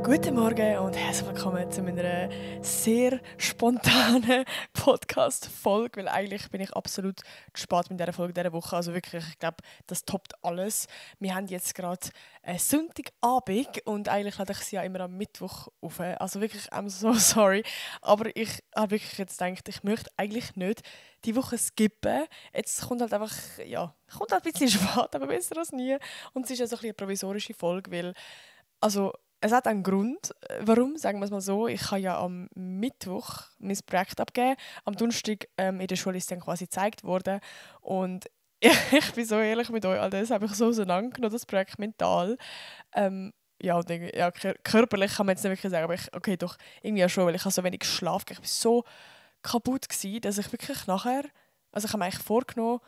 Guten Morgen und herzlich willkommen zu meiner sehr spontanen Podcast-Folge, weil eigentlich bin ich absolut zu spät mit dieser Folge dieser Woche. Also wirklich, ich glaube, das toppt alles. Wir haben jetzt gerade Sonntagabend und eigentlich lade ich sie ja immer am Mittwoch auf. Also wirklich, I'm so sorry. Aber ich habe wirklich jetzt gedacht, ich möchte eigentlich nicht die Woche skippen. Jetzt kommt halt einfach, ja, kommt halt ein bisschen spät, aber besser als nie. Und es ist ja so ein bisschen eine provisorische Folge, weil, also es hat einen Grund, warum, sagen wir es mal so. Ich habe ja am Mittwoch mein Projekt abgegeben. Am Donnerstag in der Schule ist es dann quasi gezeigt worden. Und ich bin so ehrlich mit euch, Alter, das habe ich so auseinandergenommen, das Projekt mental. Ja, und ja, körperlich kann man jetzt nicht wirklich sagen, aber okay, doch, irgendwie ja schon, weil ich habe so wenig geschlafen. Ich war so kaputt gewesen, dass ich wirklich nachher, also ich habe mir eigentlich vorgenommen,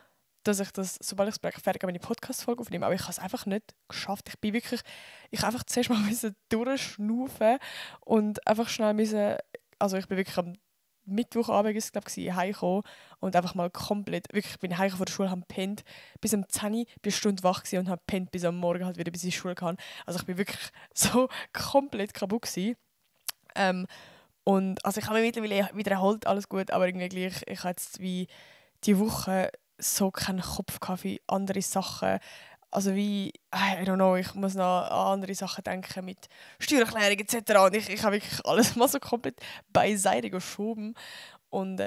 dass ich das, sobald ich das Projekt fertig habe, meine Podcast-Folge aufnehme, aber ich habe es einfach nicht geschafft. Ich habe einfach zuerst mal müssen durchschnaufen und einfach schnell müssen, also ich bin wirklich am Mittwochabend, glaube ich, heimgekommen und einfach mal komplett, wirklich, ich bin heimgekommen von der Schule, habe gepennt, bis um 10 Uhr, bin eine Stunde wach gewesen und habe gepennt, bis am Morgen halt wieder bis in die Schule kam. Also ich bin wirklich so komplett kaputt gewesen. Und also ich habe mich mittlerweile wieder erholt, alles gut, aber irgendwie gleich, ich habe jetzt wie die Woche so keinen Kopf gehabt für andere Sachen. Also wie, I don't know, ich muss noch an andere Sachen denken mit Steuererklärung etc. Und ich habe wirklich alles mal so komplett beiseite geschoben. Und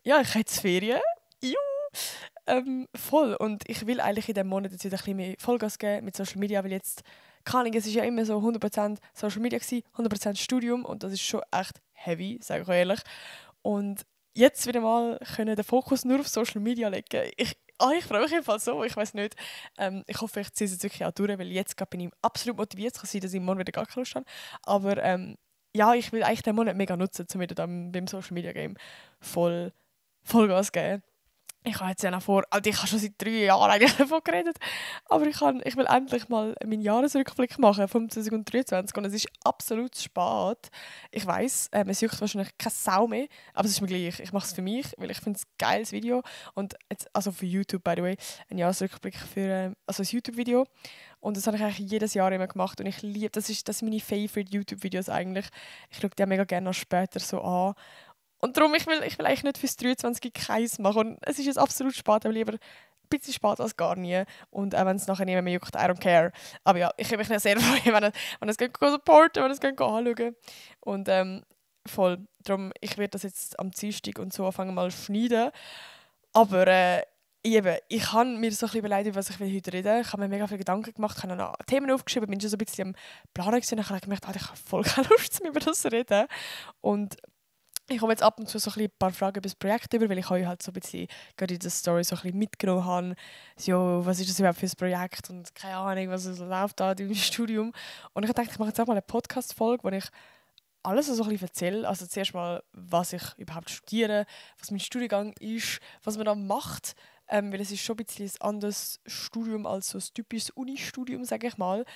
ja, ich habe jetzt Ferien. Juhu. Voll. Und ich will eigentlich in diesem Monat jetzt wieder ein bisschen mehr Vollgas geben mit Social Media, weil jetzt, keine Ahnung, es war ja immer so 100% Social Media, 100% Studium und das ist schon echt heavy, sage ich euch ehrlich. Und jetzt wieder mal können den Fokus nur auf Social Media legen. Ich freue mich jedenfalls so, ich weiß nicht. Ich hoffe, ich ziehe es jetzt wirklich auch durch, weil jetzt bin ich absolut motiviert. Es kann sein, dass ich morgen wieder gar keine Lust habe. Aber ja, ich will eigentlich den Monat mega nutzen, um wieder beim Social Media Game Vollgas geben. Ich habe jetzt ja noch vor, also ich habe schon seit 3 Jahren eigentlich davon geredet, aber ich will endlich mal meinen Jahresrückblick machen vom 2023 und es ist absolut spät. Ich weiss, es juckt wahrscheinlich keine Sau mehr, aber es ist mir gleich. Ich mache es für mich, weil ich finde es ein geiles Video und jetzt, also für YouTube, by the way, ein Jahresrückblick für also ein YouTube-Video und das habe ich eigentlich jedes Jahr immer gemacht und ich liebe, das sind meine Favorite YouTube-Videos eigentlich. Ich schaue die auch mega gerne noch später so an. Und darum, ich will eigentlich nicht fürs 23 keins machen. Und es ist jetzt absolut spät, aber lieber ein bisschen spät als gar nie. Und auch wenn es nachher niemand mehr juckt, I don't care. Aber ja, ich würde mich sehr freuen, wenn es supporten, wenn es anschauen. Und voll. Darum, ich werde das jetzt am Dienstag und so anfangen mal schneiden. Aber eben, ich habe mir so ein bisschen überlegt, über was ich heute reden will. Ich habe mir mega viele Gedanken gemacht, ich habe noch Themen aufgeschrieben, bin schon so ein bisschen am Planen gewesen. Und dann habe ich gemerkt, ich habe voll keine Lust, über das zu reden. Und ich komme jetzt ab und zu so ein paar Fragen über das Projekt über, weil ich euch halt so ein bisschen gerade in der Story so ein bisschen mitgenommen habe. So, was ist das überhaupt für ein Projekt und keine Ahnung, was so läuft da im Studium. Und ich dachte, ich mache jetzt auch mal eine Podcast-Folge, wo ich alles so ein bisschen erzähle. Also zuerst mal, was ich überhaupt studiere, was mein Studiengang ist, was man da macht. Weil es ist schon ein bisschen ein anderes Studium als so ein typisches Uni-Studium, sage ich mal.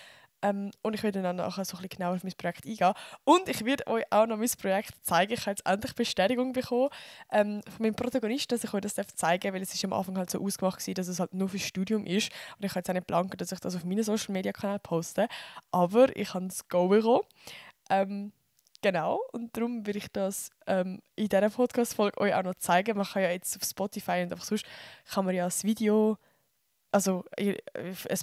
Und ich werde dann nachher so ein bisschen genauer auf mein Projekt eingehen. Und ich werde euch auch noch mein Projekt zeigen. Ich habe jetzt endlich Bestätigung bekommen von meinem Protagonisten, dass ich euch das zeigen darf, weil es ist am Anfang halt so ausgemacht war, dass es halt nur fürs Studium ist. Und ich habe jetzt auch nicht geplant, dass ich das auf meinen Social-Media-Kanal poste. Aber ich habe das Go bekommen. Genau, und darum will ich das in dieser Podcast-Folge euch auch noch zeigen. Man kann ja jetzt auf Spotify und einfach sonst kann man ja das Video, also ein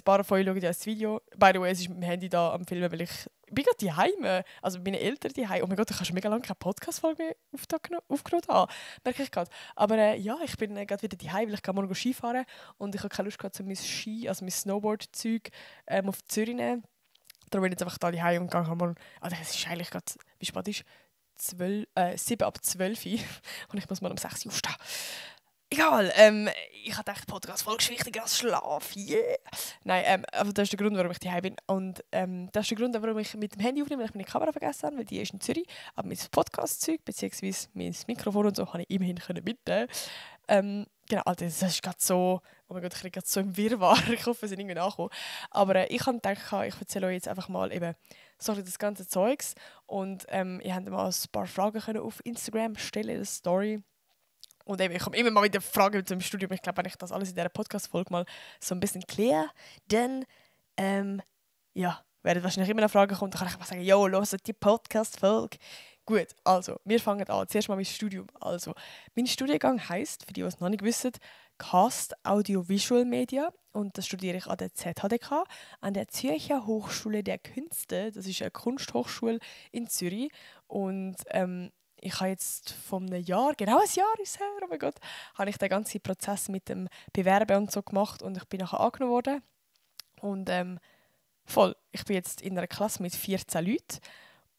paar von euch schauen ja das Video. By the way, es ist mit dem Handy da am Filmen, weil ich bin gerade daheim, also meine Eltern daheim. Oh mein Gott, ich habe schon mega lange keine Podcast-Folge mehr aufgenommen haben, merke ich gerade. Aber ja, ich bin gerade wieder daheim, weil ich kann morgen Skifahren und ich habe keine Lust gehabt, so mein also mein Snowboard-Zeug auf Zürich nehmen. Darum bin ich jetzt einfach da daheim und gehe mal. Also es ist eigentlich gerade, wie spät ist 7 ab 12 Uhr und ich muss mal um 6 Uhr aufstehen. Egal, ich habe gedacht, Podcast voll wichtiger als Schlaf. Yeah. Nein, aber das ist der Grund, warum ich daheim bin. Und das ist der Grund, warum ich mit dem Handy aufnehme, weil ich meine Kamera vergessen habe, weil die ist in Zürich. Aber mein Podcast-Zeug, beziehungsweise mein Mikrofon und so, kann ich immerhin mitnehmen. Genau, also das ist gerade so, oh mein Gott, ich bin gerade so im Wirrwarr. Ich hoffe, es sind irgendwie nachgekommen. Aber ich habe gedacht, ich erzähle euch jetzt einfach mal eben so das ganze Zeugs. Und ihr habt mal ein paar Fragen können auf Instagram stellen, in der Story. Und eben, ich komme immer mal wieder Fragen zum Studium. Ich glaube, wenn ich das alles in dieser Podcast-Folge mal so ein bisschen kläre, dann ja, werden wahrscheinlich immer noch Fragen kommen. Dann kann ich einfach sagen, jo, hört die Podcast-Folge. Gut, also, wir fangen an. Zuerst mal mein Studium. Also, mein Studiengang heisst, für die, die es noch nicht wissen, Cast Audiovisual Media. Und das studiere ich an der ZHDK, an der Zürcher Hochschule der Künste. Das ist eine Kunsthochschule in Zürich. Und ich habe jetzt vor einem Jahr, genau ein Jahr ist es her, oh mein Gott, habe ich den ganzen Prozess mit dem Bewerben und so gemacht und ich bin nachher angenommen worden. Und voll, ich bin jetzt in einer Klasse mit 14 Leuten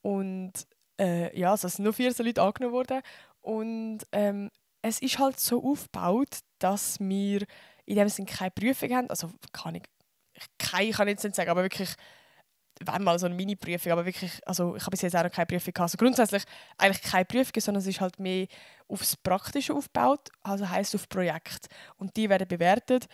und ja, also es sind nur 14 Leute angenommen worden und es ist halt so aufgebaut, dass wir in dem Sinne keine Prüfung haben, also kann ich kann jetzt nicht sagen, aber wirklich wenn mal so eine Mini-Prüfung, aber wirklich, also ich habe bis jetzt auch noch keine Prüfung gehabt. Also grundsätzlich eigentlich keine Prüfung, sondern es ist halt mehr aufs Praktische aufgebaut, also heisst auf Projekt. Und die werden bewertet.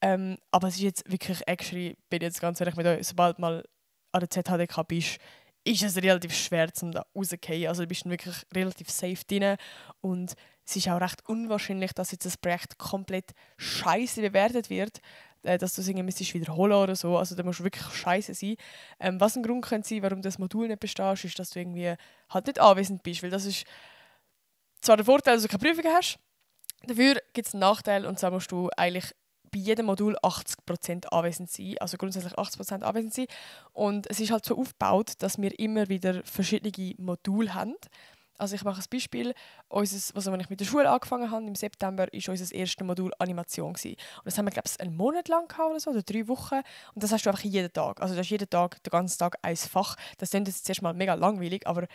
Aber es ist jetzt wirklich, actually, bin jetzt ganz ehrlich mit euch, sobald mal an der ZHDK bist, ist es relativ schwer, um da rauszugehen. Also du bist wirklich relativ safe drin und es ist auch recht unwahrscheinlich, dass jetzt das Projekt komplett scheiße bewertet wird, dass du es irgendwie wiederholen oder so. Also da musst du wirklich scheiße sein. Was ein Grund könnte sein, warum das Modul nicht bestehst, ist, dass du irgendwie halt nicht anwesend bist, weil das ist zwar der Vorteil, dass du keine Prüfungen hast, dafür gibt es einen Nachteil und zwar musst du eigentlich bei jedem Modul 80% anwesend sein, also grundsätzlich 80% anwesend sein. Und es ist halt so aufgebaut, dass wir immer wieder verschiedene Module haben. Also ich mache ein Beispiel. Als ich mit der Schule angefangen habe, im September, war unser erstes Modul Animation. Und das haben wir, glaube ich, einen Monat lang gehabt oder so, oder 3 Wochen. Und das hast du einfach jeden Tag. Also du hast jeden Tag, den ganzen Tag ein Fach. Das klingt jetzt zuerst mal mega langweilig, aber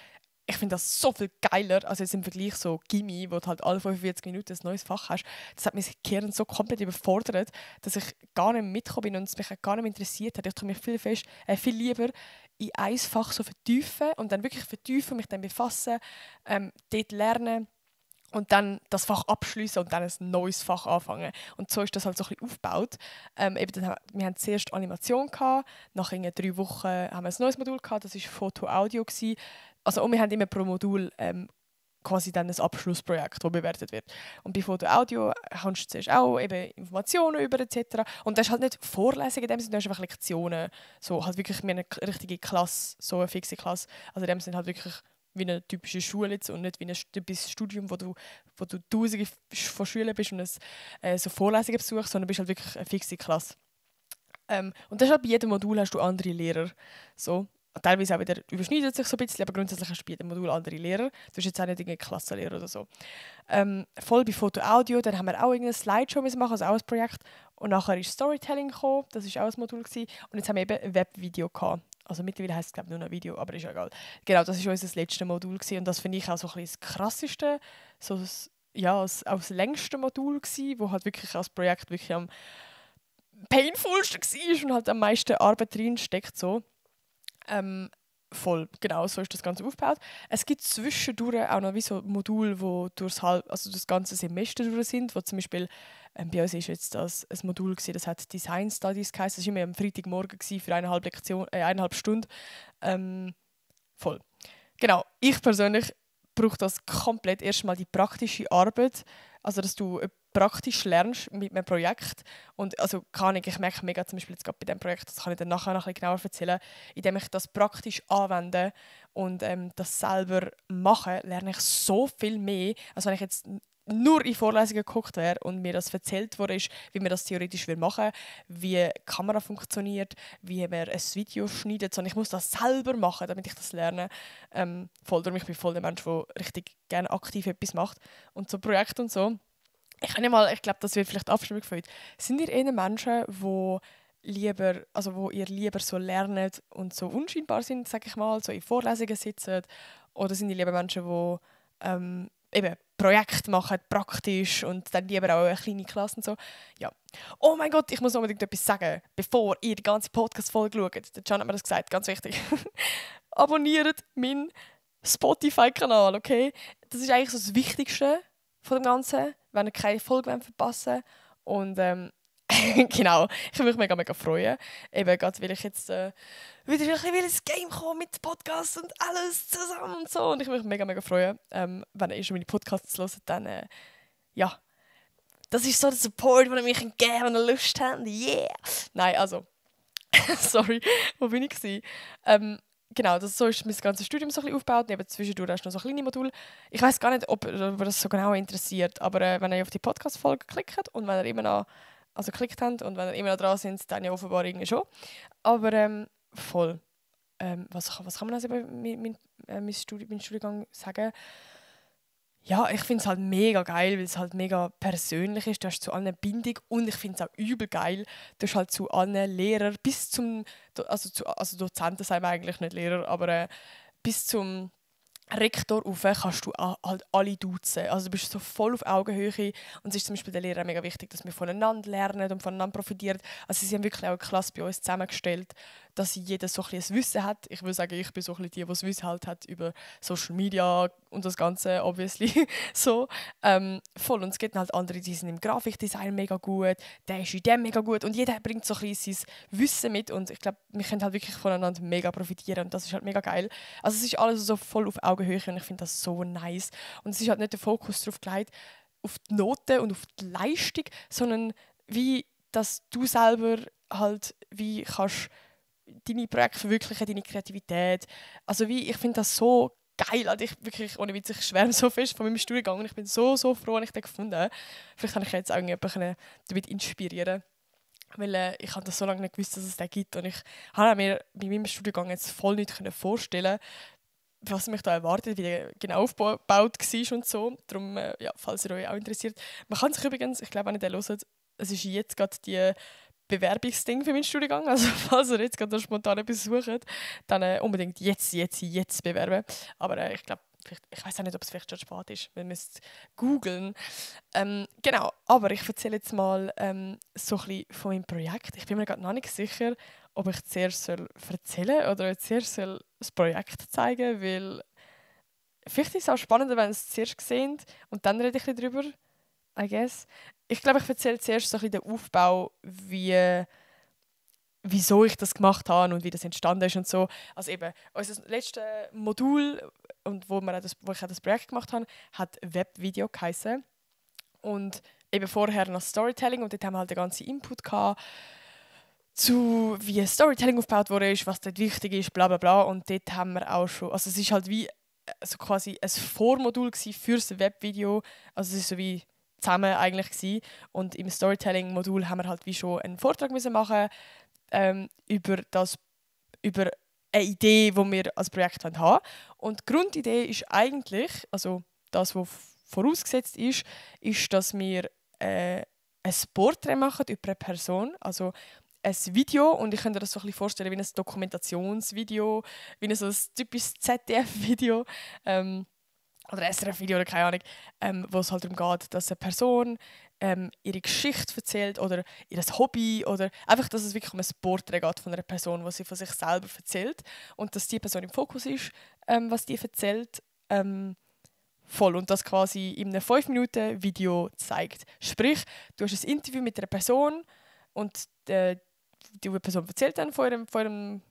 ich finde das so viel geiler, also jetzt im Vergleich so Gymi, wo du halt alle 45 Minuten ein neues Fach hast. Das hat mich Kehren so komplett überfordert, dass ich gar nicht mitgekommen bin und es mich gar nicht mehr interessiert hat. Ich tue mich viel lieber in ein Fach so vertiefen und dann wirklich vertiefen, mich dann befassen, dort lernen und dann das Fach abschließen und dann ein neues Fach anfangen. Und so ist das halt so ein bisschen aufgebaut. Wir hatten zuerst Animation, nach 3 Wochen haben wir ein neues Modul, das war Foto-Audio. Also, und wir haben immer pro Modul quasi dann ein Abschlussprojekt, das bewertet wird. Und bei Foto-Audio kannst du zuerst auch eben Informationen über etc. Und das ist halt nicht Vorlesungen in dem Sinne, das ist einfach Lektionen. So halt wirklich eine richtige Klasse, so eine fixe Klasse. Also in dem Sinne halt wirklich wie eine typische Schule jetzt und nicht wie ein typisches Studium, wo du Tausende von Schülern bist und so Vorlesungen besuchst, sondern bist halt wirklich eine fixe Klasse. Und das ist halt bei jedem Modul hast du andere Lehrer. So. Teilweise auch wieder überschneidet sich so ein bisschen, aber grundsätzlich hast du bei jedem Modul andere Lehrer. Du hast jetzt auch nicht irgendeinen Klassenlehrer oder so. Voll bei Foto-Audio, dann haben wir auch irgendeine Slideshow machen, also auch ein Projekt. Und nachher ist Storytelling gekommen, das war auch ein Modul gewesen. Und jetzt haben wir eben ein Webvideo gehabt. Also mittlerweile heisst es glaube ich nur noch Video, aber ist ja egal. Genau, das war unser letztes Modul gewesen. Und das finde ich auch so ein bisschen das krasseste, so auch das längste Modul gewesen, wo halt wirklich als Projekt wirklich am painfulsten war und halt am meisten Arbeit drinsteckt so. Voll, genau, so ist das Ganze aufgebaut. Es gibt zwischendurch auch noch wie so Module, die also das ganze Semester durch sind, wo zum Beispiel, bei uns ist jetzt das ein Modul gewesen, das hat Design Studies geheißen, das war immer am Freitagmorgen für 1,5 Stunde. Voll. Genau, ich persönlich brauche das komplett erstmal die praktische Arbeit, also dass du praktisch lernst mit einem Projekt. Und also ich merke mega zum Beispiel jetzt gerade bei diesem Projekt, das kann ich dann nachher noch ein bisschen genauer erzählen, indem ich das praktisch anwende und das selber mache, lerne ich so viel mehr, als wenn ich jetzt nur in Vorlesungen geguckt wäre und mir das erzählt wurde, wie man das theoretisch machen will, wie die Kamera funktioniert, wie man ein Video schneidet, sondern ich muss das selber machen, damit ich das lerne. Darum, ich bin voll der Mensch, der richtig gerne aktiv etwas macht und so Projekte und so. Ich glaube, das wird vielleicht Abstimmung für heute. Sind ihr eher Menschen, wo ihr lieber so lernt und so unscheinbar sind, sag ich mal, so in Vorlesungen sitzen? Oder sind ihr lieber Menschen, die eben Projekte machen, praktisch und dann lieber auch eine kleine Klasse und so? Ja. Oh mein Gott, ich muss unbedingt etwas sagen, bevor ihr die ganze Podcast-Folge schaut. Der Can hat mir das gesagt, ganz wichtig. Abonniert meinen Spotify-Kanal, okay? Das ist eigentlich so das Wichtigste von dem Ganzen, wenn ihr keine Folge verpassen wollt. Und genau, ich würde mich mega, mega freuen. Eben, gerade weil ich jetzt wieder ein bisschen ins Game komme mit Podcasts und alles zusammen und so. Und ich würde mich mega, mega freuen, wenn ihr schon meine Podcasts hört, dann ja, das ist so der Support, den ihr mich geben könnt, wenn ihr Lust habt. Yeah! Nein, also, sorry, wo bin ich gewesen? Genau, so ist mein ganzes Studium so ein bisschen aufgebaut. Neben zwischendurch hast du noch so kleine Module. Ich weiß gar nicht, ob das so genau interessiert, aber wenn ihr auf die Podcast-Folge klickt und wenn ihr immer noch, also klickt habt und wenn ihr immer noch dran seid, dann ja offenbar irgendwie schon. Aber voll. Was kann man also über meinen Studiengang sagen? Ja, ich finde es halt mega geil, weil es halt mega persönlich ist. Du hast zu allen eine Bindung und ich finde es auch übel geil. Du hast halt zu allen Lehrern bis zum, also Dozenten sagen wir eigentlich nicht Lehrer, aber bis zum Rektor rauf kannst du halt alle duzen. Also du bist so voll auf Augenhöhe und es ist zum Beispiel den Lehrern mega wichtig, dass wir voneinander lernen und voneinander profitieren. Also sie haben wirklich auch eine Klasse bei uns zusammengestellt, dass jeder so ein bisschen ein Wissen hat. Ich würde sagen, ich bin so ein bisschen die das Wissen halt hat über Social Media und das Ganze, obviously. so. Voll. Und es gibt halt andere, die sind im Grafikdesign mega gut, der ist in dem mega gut und jeder bringt so ein bisschen sein Wissen mit und ich glaube, wir können halt wirklich voneinander mega profitieren und das ist halt mega geil. Also es ist alles so voll auf Augenhöhe und ich finde das so nice. Und es ist halt nicht der Fokus darauf gelegt, auf die Noten und auf die Leistung, sondern wie, dass du selber halt wie kannst deine Projekte verwirklichen, deine Kreativität. Also wie, ich finde das so geil. Also ich wirklich, ohne Witz, ich schwärme so fest von meinem Studiengang und ich bin so froh, dass ich den gefunden habe. Vielleicht kann ich jetzt auch jemanden damit inspirieren. Weil ich habe das so lange nicht gewusst, dass es den gibt. Und ich habe mir bei meinem Studiengang jetzt voll nicht vorstellen, was mich da erwartet, wie der genau aufgebaut war und so. Darum, ja, falls ihr euch auch interessiert. Man kann sich übrigens, ich glaube, wenn ihr den hört, es ist jetzt gerade die Bewerbungsding für meinen Studiengang. Also falls ihr jetzt gerade spontan etwas sucht, dann unbedingt jetzt bewerben. Aber ich glaube, ich weiß auch nicht, ob es vielleicht schon spät ist. Wir müssen googeln. Genau, aber ich erzähle jetzt mal so ein bisschen von meinem Projekt. Ich bin mir gerade noch nicht sicher, ob ich zuerst erzählen soll oder zuerst das Projekt zeigen, weil vielleicht ist es auch spannender, wenn ihr es zuerst seht und dann rede ich ein bisschen drüber, I guess. Ich glaube, ich erzähle zuerst so ein bisschen den Aufbau, wieso ich das gemacht habe und wie das entstanden ist und so. Also eben, unser letztes Modul, und wo ich auch das Projekt gemacht habe, hat Webvideo geheißen. Und eben vorher noch Storytelling und dort haben wir halt den ganzen Input gehabt, zu wie Storytelling aufgebaut wurde, was dort wichtig ist, bla bla bla. Und dort haben wir auch schon, also es ist halt wie also quasi ein Vormodul für das Webvideo. Also es ist so wie zusammen eigentlich gewesen. Und im Storytelling-Modul haben wir halt wie schon einen Vortrag müssen machen über eine Idee, die wir als Projekt haben wollen. Und die Grundidee ist eigentlich, also das, was vorausgesetzt ist, dass wir ein Porträt machen über eine Person, also ein Video, und ich könnte mir das so ein bisschen vorstellen wie ein Dokumentationsvideo, wie so ein typisches ZDF-Video oder SRF-Video oder keine Ahnung, wo es halt darum geht, dass eine Person ihre Geschichte erzählt oder ihr Hobby oder einfach, dass es wirklich um ein Porträt geht von einer Person, was sie von sich selber erzählt und dass die Person im Fokus ist, was die erzählt, voll und das quasi in einem 5-Minuten-Video zeigt. Sprich, du hast ein Interview mit einer Person und die Person erzählt dann von ihrem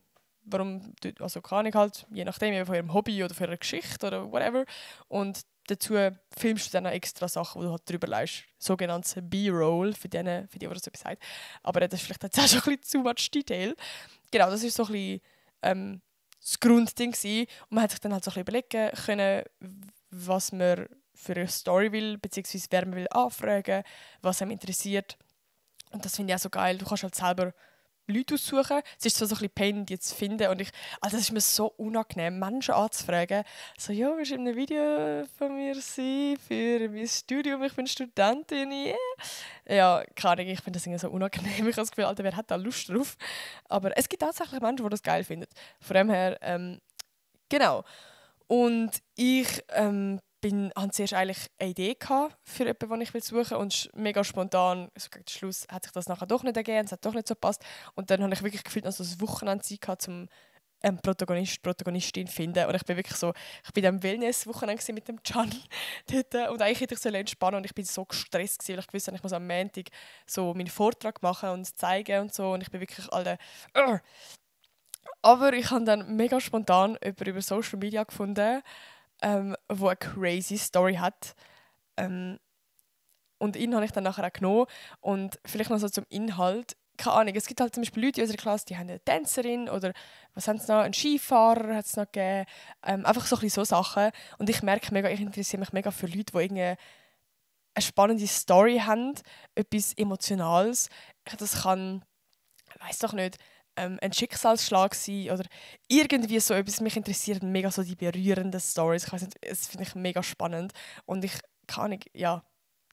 warum, also kann ich halt, je nachdem, von ihrem Hobby oder von ihrer Geschichte oder whatever. Und dazu filmst du dann noch extra Sachen, wo du halt drüber lässt. Sogenanntes B-Roll, für die, die das etwas sagt. Aber das ist vielleicht jetzt auch schon ein bisschen zu much Detail. Genau, das war so ein bisschen das Grundding gewesen. Und man hat sich dann halt so ein bisschen überlegen können, was man für eine Story will, beziehungsweise wer man will anfragen, was einem interessiert. Und das finde ich auch so geil. Du kannst halt selber Leute aussuchen. Es ist zwar so ein bisschen Pain, die zu finden. Und also es ist mir so unangenehm, Menschen anzufragen. So, ja, willst du in einem Video von mir sein für mein Studium? Ich bin Studentin. Yeah. Ja, keine Ahnung, ich finde das irgendwie so unangenehm. Ich habe das Gefühl, Alter, wer hat da Lust drauf? Aber es gibt tatsächlich Menschen, die das geil finden. Von dem her, genau. Und ich hatte zuerst eigentlich eine Idee für jemanden, den ich suchen will. Und mega spontan, so gegen den Schluss, hat sich das nachher doch nicht ergeben, es hat doch nicht so gepasst. Und dann habe ich wirklich gefühlt, dass das Wochenende Zeit gehabt, um Protagonistin zu finden. Und ich bin wirklich so, ich bin am Wellness-Wochenende mit dem Can dort. Und eigentlich hätte ich so entspannen und ich bin so gestresst gewesen, weil ich wusste, ich muss am Montag so meinen Vortrag machen und zeigen und so. Und ich bin wirklich alle. Aber ich habe dann mega spontan jemanden über Social Media gefunden, wo eine crazy Story hat. Und ihn habe ich dann nachher auch genommen. Und vielleicht noch so zum Inhalt. Keine Ahnung, es gibt halt zum Beispiel Leute in unserer Klasse, die haben eine Tänzerin oder was haben sie noch, einen Skifahrer hat es noch gegeben. Einfach so ein bisschen so Sachen. Und ich merke mega, ich interessiere mich mega für Leute, die irgendwie eine spannende Story haben, etwas Emotionales. Das kann, ich weiss doch nicht, ein Schicksalsschlag sein oder irgendwie so etwas. Mich interessieren mega so die berührenden Stories. Ich weiss nicht, das finde ich mega spannend. Und ich kann nicht, ja,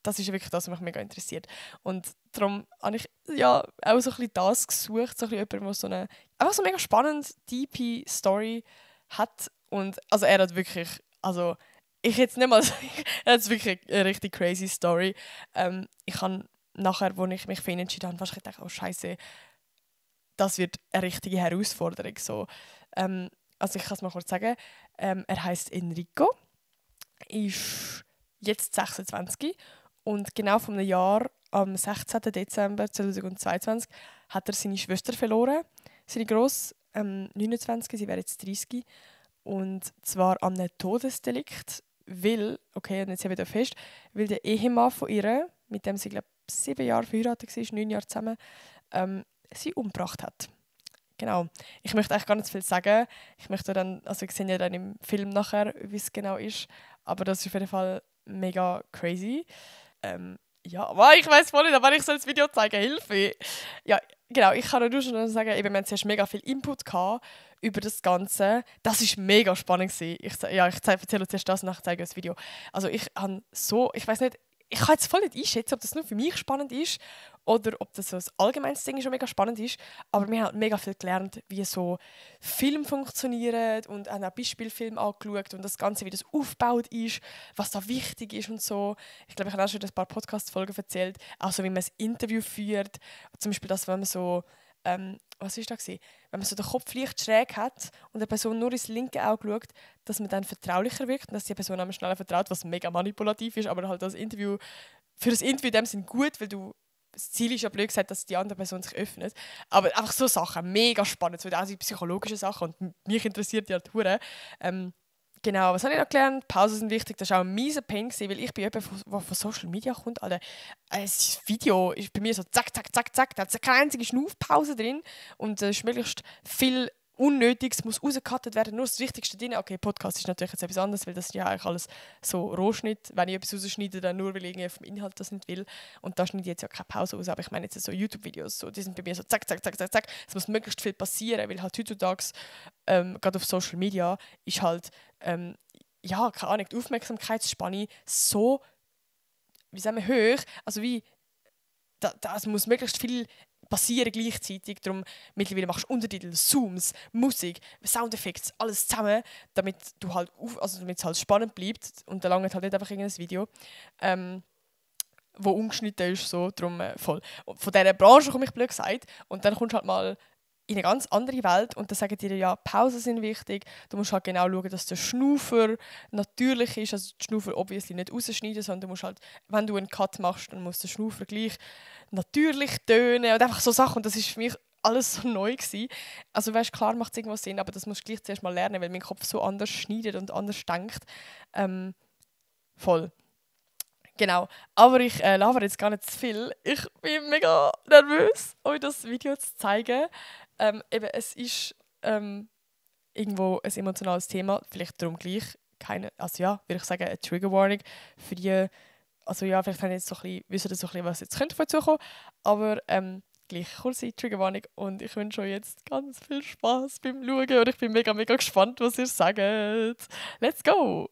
das ist wirklich das, was mich mega interessiert. Und darum habe ich ja auch so ein bisschen das gesucht, so ein bisschen jemanden, der so eine einfach so mega spannende, deep Story hat. Und also er hat wirklich, also ich jetzt nicht mal, er hat wirklich eine richtig crazy Story. Ich habe nachher, als ich mich für ihn entschieden habe, fast gedacht, oh Scheiße, das wird eine richtige Herausforderung. So. Also ich kann es mal kurz sagen. Er heißt Enrico, ist jetzt 26 und genau vor einem Jahr, am 16. Dezember 2022, hat er seine Schwester verloren. Seine Grosse, 29, sie wäre jetzt 30. Und zwar an einem Todesdelikt, weil, okay, und jetzt habe ich da fest, weil der Ehemann von ihr, mit dem sie, glaube ich, 7 Jahre verheiratet war, 9 Jahre zusammen, sie umgebracht hat. Genau. Ich möchte eigentlich gar nicht viel sagen. Ich möchte dann, also ich sehe ja dann im Film nachher, wie es genau ist. Aber das ist auf jeden Fall mega crazy. Ja, aber ich weiß voll nicht, aber ich soll das Video zeigen. Hilfe! Ja, genau. Ich kann nur schon sagen, eben, wir haben zuerst mega viel Input gehabt über das Ganze. Das war mega spannend gewesen. Ich erzähle zuerst das und nachher zeige ich das Video. Also ich habe so, ich weiß nicht, ich kann jetzt voll nicht einschätzen, ob das nur für mich spannend ist oder ob das so ein allgemeines Ding schon mega spannend ist. Aber wir haben halt mega viel gelernt, wie so Film funktioniert und haben auch Beispielfilme angeschaut und das Ganze, wie das aufgebaut ist, was da wichtig ist und so. Ich glaube, ich habe auch schon ein paar Podcast-Folgen erzählt, auch so, wie man ein Interview führt. Zum Beispiel das, wenn man so was war das? Wenn man so den Kopf leicht schräg hat und eine Person nur ins linke Auge schaut, dass man dann vertraulicher wirkt und dass die Person einem schneller vertraut, was mega manipulativ ist, aber halt für das Interview in dem Sinn gut, weil das Ziel ist ja blöd gesagt, dass die andere Person sich öffnet. Aber einfach so Sachen, mega spannend, so auch die psychologischen Sachen und mich interessiert ja die Hure. Genau, was habe ich noch gelernt? Pausen sind wichtig. Das war auch ein mieser Pain, weil ich bin jemand, der von Social Media kommt. Alter, das Video ist bei mir so zack, zack, zack, zack. Da hat keine einzige Schnaufpause drin. Und es ist möglichst viel Unnötiges muss rausgecuttet werden, nur das Wichtigste drin. Okay, Podcast ist natürlich jetzt etwas anderes, weil das ist ja eigentlich alles so Rohschnitt. Wenn ich etwas rausschneide, dann nur, weil ich vom Inhalt das nicht will. Und da schneide ich jetzt ja keine Pause aus. Aber ich meine jetzt so YouTube-Videos, so, die sind bei mir so zack, zack, zack, zack, zack. Es muss möglichst viel passieren, weil halt heutzutage, gerade auf Social Media, ist halt, ja, keine Ahnung, die Aufmerksamkeitsspanne so, wie sagen wir, hoch. Also wie, es muss möglichst viel passieren gleichzeitig. Darum mittlerweile machst du Untertitel, Zooms, Musik, Soundeffekte, alles zusammen, damit damit es halt spannend bleibt. Und da langt halt nicht einfach irgendein Video, wo ungeschnitten ist, so, darum voll. Und von dieser Branche komme ich blöd gesagt. Und dann kommst du halt mal in eine ganz andere Welt und dann sagen die dir, ja, Pausen sind wichtig. Du musst halt genau schauen, dass der Schnaufer natürlich ist. Also die Schnaufer obviously nicht rausschneiden, sondern du musst halt, wenn du einen Cut machst, dann muss der Schnaufer gleich natürlich tönen und einfach so Sachen. Und das ist für mich alles so neu gewesen. Also weißt, klar macht es irgendwas Sinn, aber das musst du gleich zuerst mal lernen, weil mein Kopf so anders schneidet und anders denkt. Voll. Genau. Aber ich labere jetzt gar nicht zu viel. Ich bin mega nervös, euch das Video zu zeigen. Eben, es ist irgendwo ein emotionales Thema, vielleicht darum gleich also ja, würde ich sagen, eine Trigger Warning für die, also ja, vielleicht haben jetzt so ein bisschen, wissen das so ein bisschen, was jetzt könnte dazukommen, aber gleich kurze Trigger Warning und ich wünsche euch jetzt ganz viel Spaß beim Schauen und ich bin mega, mega gespannt, was ihr sagt. Let's go!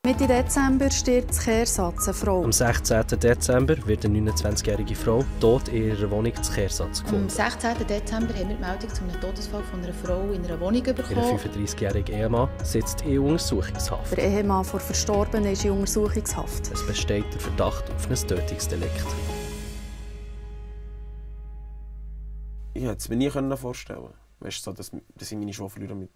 Mitte Dezember stirbt in Kehrsatz eine Frau. Am 16. Dezember wird eine 29-jährige Frau tot in ihrer Wohnung in Kehrsatz gefunden. Am 16. Dezember haben wir die Meldung zu einem Todesfall von einer Frau in einer Wohnung bekommen. Ihr 35-jähriger Ehemann sitzt in Untersuchungshaft. Der Ehemann der Verstorbenen ist in Untersuchungshaft. Es besteht der Verdacht auf ein Tötungsdelikt. Ich hätte es mir nie vorstellen können. Weißt du, dass ich meine Schwiegermutter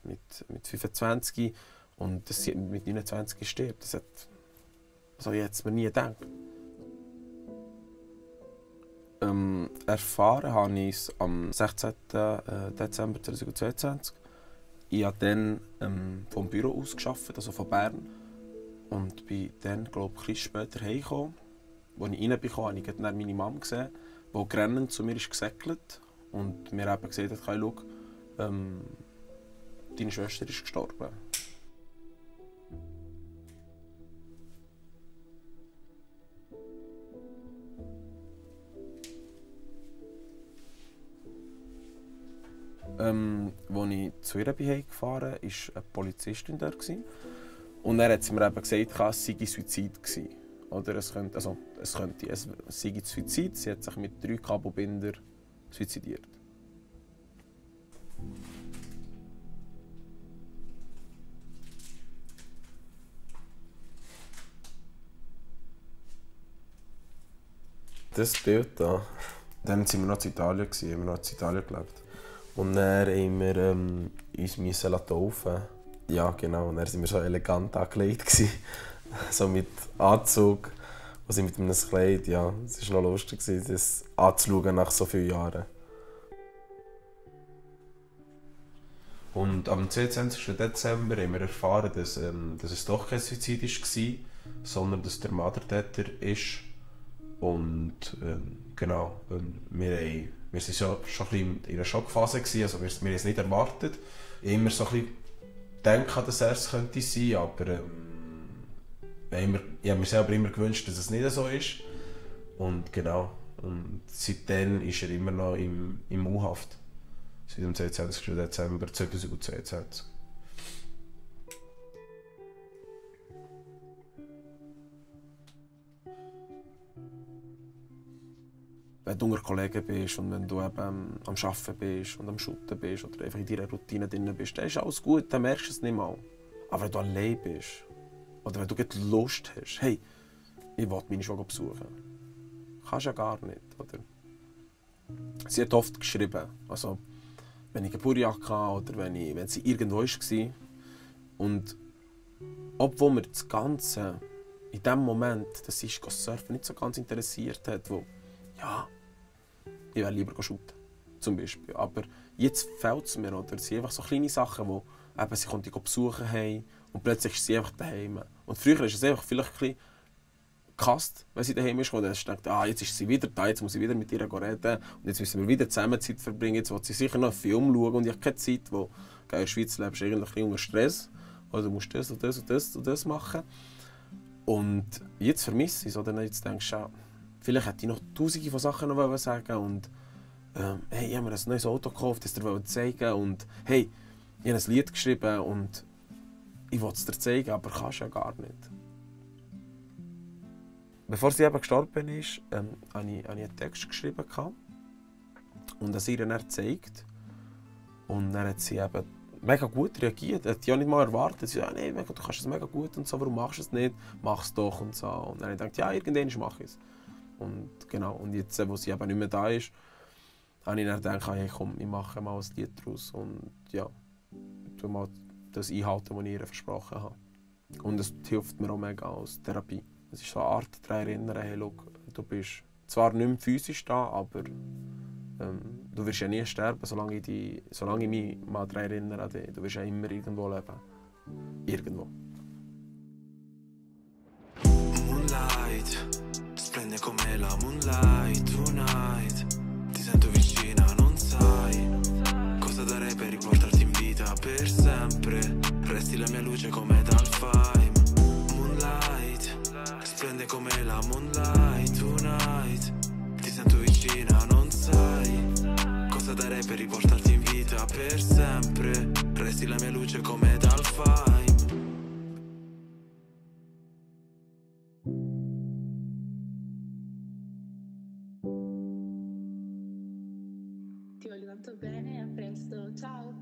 mit 25 und dass sie mit 29 stirbt. Ich hätte es mir nie gedacht. Erfahren habe ich es am 16. Dezember 2022. Ich habe dann vom Büro aus gearbeitet, also von Bern. Und bin dann, glaube ich, ein bisschen später heimgekommen. Als ich reinbekam, habe ich dann meine Mom gesehen, die grennend zu mir ist gesäckelt und mir eben gesagt hat, schau, deine Schwester ist gestorben. Als ich zu ihr gefahren bin, war eine Polizistin dort. Und er hat sie mir eben gesagt, es sei Suizid gewesen. Oder es sei Suizid. Sie hat sich mit 3 Kabelbindern suizidiert. Das Bild hier. Dann waren wir noch in Italien, haben wir noch in Italien gelebt. Und dann mussten wir uns taufen. Ja, genau. Und dann waren wir so elegant angelegt. So mit Anzug. Und sie mit einem Kleid. Ja, es war noch lustig, das anzuschauen nach so vielen Jahren. Und am 22. Dezember haben wir erfahren, dass es doch kein Suizid war, sondern dass der Mördertäter ist. Und genau, wir waren schon ein bisschen in einer Schockphase, also wir haben es nicht erwartet. Immer so ein bisschen gedacht, dass er es könnte sein, aber ich habe mir selber immer gewünscht, dass es nicht so ist. Und genau, und seitdem ist er immer noch im U-Haft. Seit dem 22. Dezember 2022. Wenn du unter Kollegen bist und wenn du eben am Arbeiten bist und am Shooten bist oder einfach in deiner Routine drin bist, dann ist alles gut, dann merkst du es nicht mal. Aber wenn du allein bist oder wenn du Lust hast, hey, ich will meine Schwester besuchen, kannst du ja gar nicht. Oder? Sie hat oft geschrieben, also wenn ich Geburtstag hatte oder wenn sie irgendwo war. Und obwohl mir das Ganze in dem Moment, dass sie surfen, nicht so ganz interessiert hat, wo ja, ich wäre lieber shooten, zum Beispiel. Aber jetzt fällt es mir, oder? Es sind einfach so kleine Sachen, wo eben sie konnte besuchen haben und plötzlich ist sie einfach daheim. Und früher ist es einfach vielleicht ein bisschen gehasst, wenn sie daheim ist, wo dann denkt, jetzt ist sie wieder da, jetzt muss ich wieder mit ihr reden und jetzt müssen wir wieder zusammen Zeit verbringen, jetzt will sie sicher noch einen Film schauen und ich habe keine Zeit, wo in der Schweiz lebst du eigentlich unter Stress, oder du musst das und das und das und das machen. Und jetzt vermisse ich es, oder jetzt denkst du, vielleicht hätte ich noch tausende von Sachen noch sagen und hey, ich habe mir ein neues Auto gekauft, das dir zeigen und hey, ich habe ein Lied geschrieben und ich wollte es dir zeigen, aber kannst ja gar nicht. Bevor sie eben gestorben ist, habe ich einen Text geschrieben und das ihr dann gezeigt. Und dann hat sie eben mega gut reagiert. Sie hat ja nicht mal erwartet. Sie sagte, nee, du kannst es mega gut und so, warum machst du es nicht? Mach es doch und so. Und dann habe ich gedacht, ja, irgendwann mache ich es. Und genau, und jetzt, wo sie eben nicht mehr da ist, habe ich dann gedacht, hey, komm, ich mache mal ein Lied daraus und ja, tu mal das einhalten, was ich ihr versprochen habe. Und es hilft mir auch mega als Therapie. Es ist so eine Art daran erinnern, hey, look, du bist zwar nicht mehr physisch da, aber du wirst ja nie sterben, solange ich mich mal daran erinnere an dich. Du wirst ja immer irgendwo leben. Irgendwo. Moonlight, splende come la moonlight tonight. Ti sento vicina, non sai cosa darei per riportarti in vita per sempre. Resti la mia luce come dal fime. Moonlight, splende come la moonlight tonight. Ti sento vicina, non sai cosa darei per riportarti in vita per sempre. Resti la mia luce come dal fime. Ti voglio tanto bene, a presto, ciao!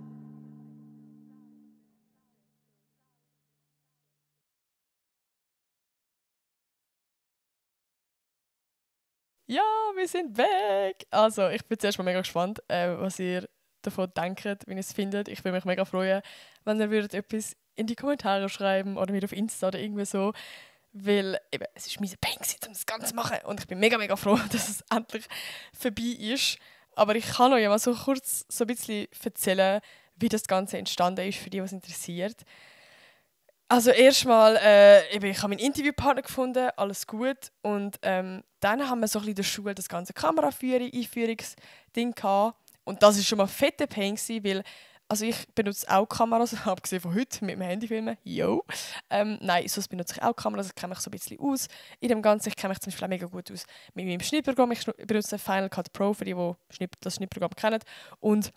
Ja, wir sind weg! Also, ich bin zuerst mal mega gespannt, was ihr davon denkt, wie ihr es findet. Ich würde mich mega freuen, wenn ihr würdet etwas in die Kommentare schreiben oder mir auf Insta oder irgendwie so. Weil eben, es ist meine Pain, um das Ganze zu machen. Und ich bin mega, mega froh, dass es endlich vorbei ist. Aber ich kann euch ja mal so kurz so ein bisschen erzählen, wie das Ganze entstanden ist, für die, was interessiert. Also erstmal, ich habe meinen Interviewpartner gefunden, alles gut. Und dann haben wir so ein bisschen in der Schule das ganze Einführungsding gehabt. Und das war schon mal fette Pain gewesen, weil also ich benutze auch Kameras, abgesehen von heute mit dem Handy filmen. Yo. Nein, sonst benutze ich auch Kameras, ich kenne mich so ein bisschen aus in dem Ganzen. Ich kenne mich zum Beispiel auch mega gut aus mit meinem Schnittprogramm. Ich benutze Final Cut Pro für die das Schnittprogramm kennen. Und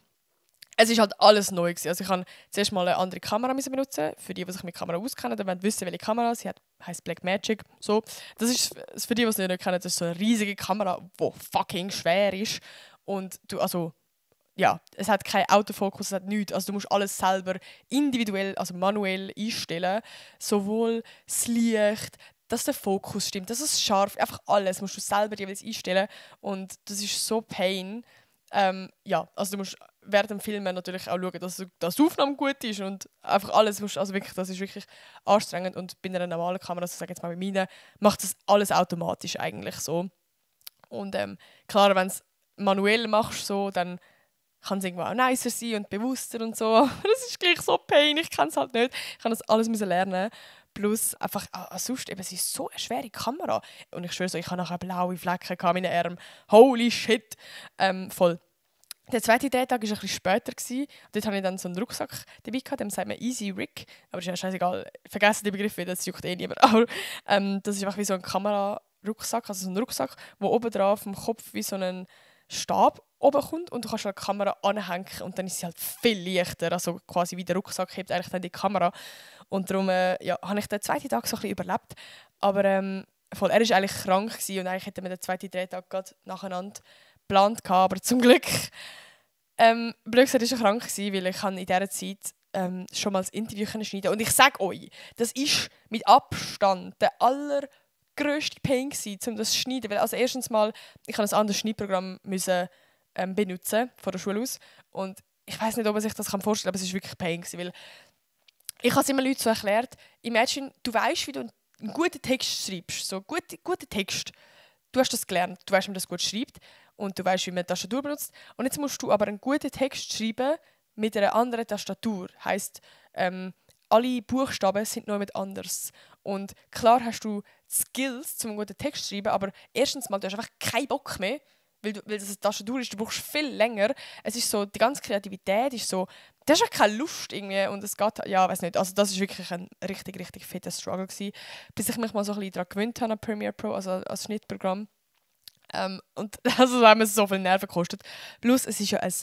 es ist halt alles neu gewesen. Also ich habe zuerst mal eine andere Kamera benutzen, für die sich mit Kamera auskennen, die wollen wissen, welche Kamera sie hat. Heißt Blackmagic. So. Das ist für die, die es nicht kennen, das ist so eine riesige Kamera, die fucking schwer ist. Und es hat keinen Autofokus, es hat nichts. Also du musst alles selber individuell, also manuell einstellen. Sowohl das Licht, dass der Fokus stimmt, dass es scharf ist. Einfach alles musst du selber jeweils einstellen. Und das ist so Pain. Also du musst während dem Filmen natürlich auch schauen, dass die Aufnahme gut ist und einfach alles musst, also wirklich, das ist wirklich anstrengend. Und bei einer normalen Kamera, also sage jetzt mal bei meinen, macht das alles automatisch eigentlich so. Und klar, wenn du es manuell machst, so, dann kann es irgendwo auch nicer sein und bewusster und so. Aber das ist gleich so Pain, ich kann es halt nicht. Ich kann das alles lernen. Plus einfach, sonst eben, es ist so eine schwere Kamera. Und ich schwöre so, ich habe nachher blaue Flecken in meinen Armen. Holy shit. Voll. Der zweite Drehtag war ein bisschen später. Dort hatte ich dann so einen Rucksack dabei, dem sagt man Easy Rig. Aber ist ja scheißegal, vergessen die Begriffe, das juckt eh niemand. Aber das ist einfach wie so ein Kamerarucksack, also so ein Rucksack, wo oben drauf am Kopf wie so ein Stab oben kommt und du kannst die Kamera anhängen und dann ist sie halt viel leichter, also quasi wie der Rucksack hebt eigentlich dann die Kamera und darum habe ich den zweiten Tag so ein bisschen überlebt, aber er war eigentlich krank gewesen und eigentlich hätte man den zweiten Drehtag gerade nacheinander geplant gehabt, aber zum Glück blöd gesagt, ist er krank gewesen, weil ich in dieser Zeit schon mal das Interview schneiden und ich sage euch, das ist mit Abstand der grösste Pain gewesen, um das zu schneiden. Weil, also erstens mal, ich musste ein anderes Schneidprogramm benutzen, von der Schule aus. Und ich weiß nicht, ob man sich das vorstellen kann, aber es war wirklich Pain gewesen, weil ich habe es immer Leuten so erklärt, imagine, du weißt, wie du einen guten Text schreibst, so guten Text. Du hast das gelernt, du weißt, wie man das gut schreibt und du weißt, wie man die Tastatur benutzt. Und jetzt musst du aber einen guten Text schreiben mit einer anderen Tastatur. Heisst, alle Buchstaben sind noch jemand anders. Und klar hast du Skills, um einen guten Text zu schreiben, aber erstens mal, du hast einfach keinen Bock mehr, weil das eine Tastatur ist, du brauchst viel länger. Es ist so, die ganze Kreativität ist so, du hast auch keine Lust irgendwie und es geht, weiß nicht, also das ist wirklich ein richtig, richtig fetter Struggle gewesen, bis ich mich mal so ein bisschen daran gewöhnt habe an Premiere Pro, also als Schnittprogramm. Und also haben mir so viel Nerven gekostet. Plus, es ist ja ein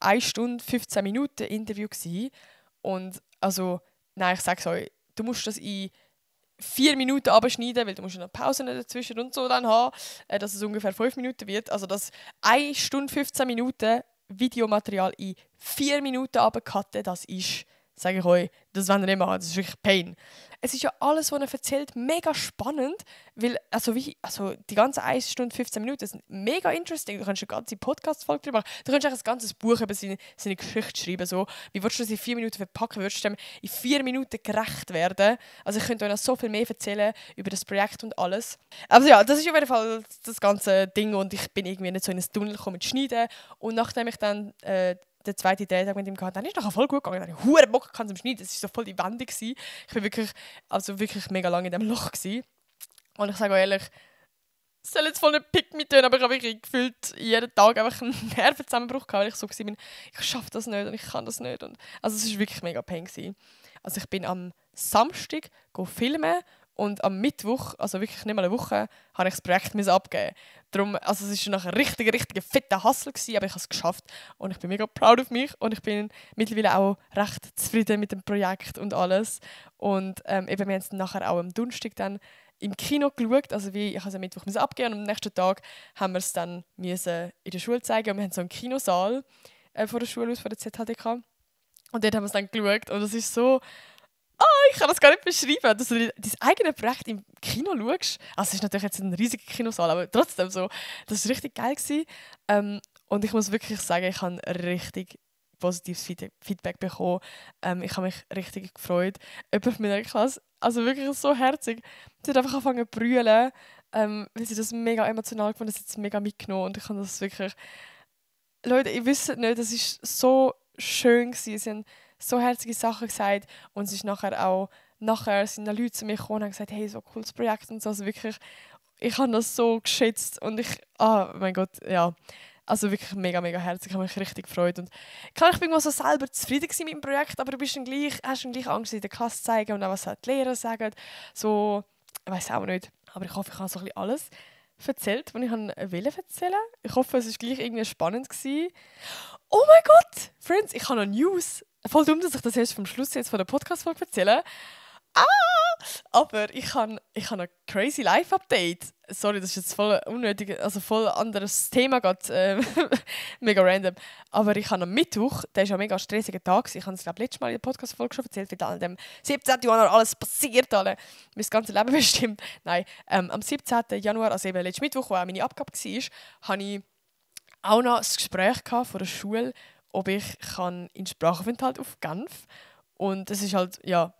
1 Stunde, 15 Minuten Interview gewesen. Und also, nein, ich sage euch, du musst das in 4 Minuten abschneiden, weil du musst noch Pausen dazwischen und so dann haben, dass es ungefähr 5 Minuten wird. Also das 1 Stunde 15 Minuten Videomaterial in 4 Minuten abcutten, das ist, sage ich euch, das wollen wir nicht machen, das ist wirklich Pain. Es ist ja alles, was er erzählt, mega spannend, weil die ganzen 1 Stunde 15 Minuten sind mega interesting. Du kannst eine ganze Podcast-Folge drüber machen. Du kannst ein ganzes Buch über seine Geschichte schreiben. So. Wie willst du das in 4 Minuten verpacken? Würdest du dem in 4 Minuten gerecht werden? Also ich könnte euch noch so viel mehr erzählen über das Projekt und alles. Aber ja, das ist auf jeden Fall das ganze Ding und ich bin irgendwie nicht so in ein Tunnel gekommen mit Schneiden. Und nachdem ich dann den zweiten Drehtag mit ihm gehabt, dann ist es nachher voll gut gegangen. Dann hatte ich verdammt Bock zum Schneiden. Es war so voll die Wende gewesen. Ich war wirklich mega lange in diesem Loch gewesen. Und ich sage euch ehrlich, es soll jetzt voll nicht Pick mit tun, aber ich habe wirklich gefühlt jeden Tag einfach einen Nervenzusammenbruch gehabt, weil ich so war, ich schaffe das nicht und ich kann das nicht. Und, also es war wirklich mega Pain gewesen. Also ich bin am Samstag filmen und am Mittwoch, also wirklich nicht mal eine Woche, habe ich das Projekt abgeben. Darum, also es war nachher ein richtiger fetter Hustle gewesen, aber ich habe es geschafft und ich bin mega proud of mich und ich bin mittlerweile auch recht zufrieden mit dem Projekt und alles. Und wir haben es nachher auch am Donnerstag dann im Kino geschaut, also ich habe es am Mittwoch abgeben und am nächsten Tag haben wir es dann in der Schule zeigen und wir haben so einen Kinosaal von der Schule aus, von der ZHDK und dort haben wir es dann geschaut und es ist so, ich kann das gar nicht beschreiben, dass du dein eigenes Projekt im Kino schaust. Also es ist natürlich jetzt ein riesiger Kinosaal, aber trotzdem so, das war richtig geil gewesen. Und ich muss wirklich sagen, ich habe richtig positives Feedback bekommen. Ich habe mich richtig gefreut. Jemand von meiner Klasse, also wirklich so herzig, sie hat einfach angefangen zu brüllen, weil sie das mega emotional gefunden hat, sie hat es mega mitgenommen und ich habe das wirklich... Leute, ihr wisst nicht, das war so schön gewesen. Sie haben so herzige Sachen gesagt und es ist nachher sind da Leute zu mir gekommen und haben gesagt, hey, so ein cooles Projekt und so, also wirklich, ich habe das so geschätzt und mein Gott, ja, also wirklich mega, mega herzlich, ich habe mich richtig gefreut und klar, ich bin mal so selber zufrieden mit dem Projekt, aber du hast dann gleich Angst, in der Klasse zu zeigen und auch was halt die Lehrer sagen, so, ich weiß auch nicht, aber ich hoffe, ich habe so ein bisschen alles erzählt, was ich wollte erzählen. Ich hoffe, es war gleich irgendwie spannend gewesen. Oh mein Gott, Friends, ich habe noch News. Voll dumm, dass ich das erst vom Schluss jetzt von der Podcast-Folge erzähle. Aber ich habe ein crazy Live-Update. Sorry, das ist jetzt voll unnötig, also voll anderes Thema gerade, mega random. Aber ich habe am Mittwoch, der ist ja ein mega stressiger Tag, ich habe es glaube letztes Mal in der Podcast-Folge schon erzählt, wie an dem 17. Januar alles passiert, mein ganzes Leben bestimmt. Nein, am 17. Januar, also eben letzten Mittwoch, wo auch meine Abgabe war, hatte ich auch noch ein Gespräch von der Schule, ob ich in Sprachaufenthalt auf Genf. Und es ist halt, ja,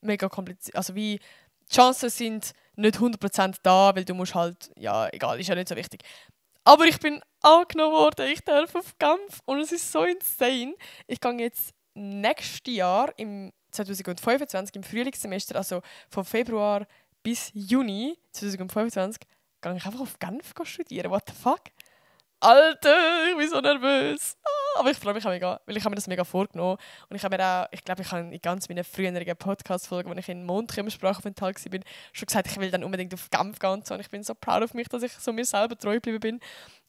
mega kompliziert. Also wie die Chancen sind nicht 100% da, weil du musst halt, ja, egal, ist ja nicht so wichtig. Aber ich bin angenommen worden, ich darf auf Genf und es ist so insane. Ich gehe jetzt nächstes Jahr, im 2025, im Frühlingssemester, also von Februar bis Juni 2025, gehe ich einfach auf Genf studieren. What the fuck? Alter, ich bin so nervös. Aber ich freue mich auch mega, weil ich habe mir das mega vorgenommen. Und ich habe mir auch, ich glaube, ich habe in ganz meinen früheren Podcast-Folgen, als ich in Montreux im Sprachaufenthalt war, schon gesagt, ich will dann unbedingt auf Genf gehen und so. Und ich bin so proud auf mich, dass ich so mir selber treu geblieben bin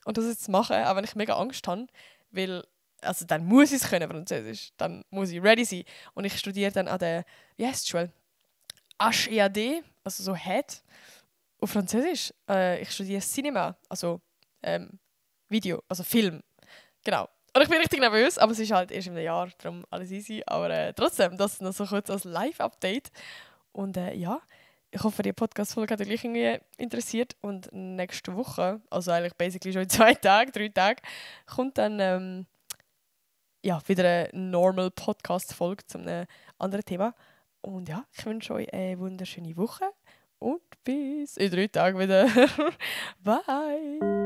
und das jetzt mache, auch wenn ich mega Angst habe, weil, also dann muss ich es können, Französisch. Dann muss ich ready sein. Und ich studiere dann an der, wie heisst die Schule? HEAD, also so Head, auf Französisch. Ich studiere Cinema, also Video, also Film. Genau. Und ich bin richtig nervös, aber es ist halt erst in einem Jahr, darum alles easy. Aber trotzdem, das noch so kurz als Live-Update. Und ja, ich hoffe, die Podcast-Folge hat euch gleich irgendwie interessiert. Und nächste Woche, also eigentlich basically schon in 2 Tagen, 3 Tagen, kommt dann wieder eine normal Podcast-Folge zu einem anderen Thema. Und ja, ich wünsche euch eine wunderschöne Woche und bis in 3 Tagen wieder. Bye!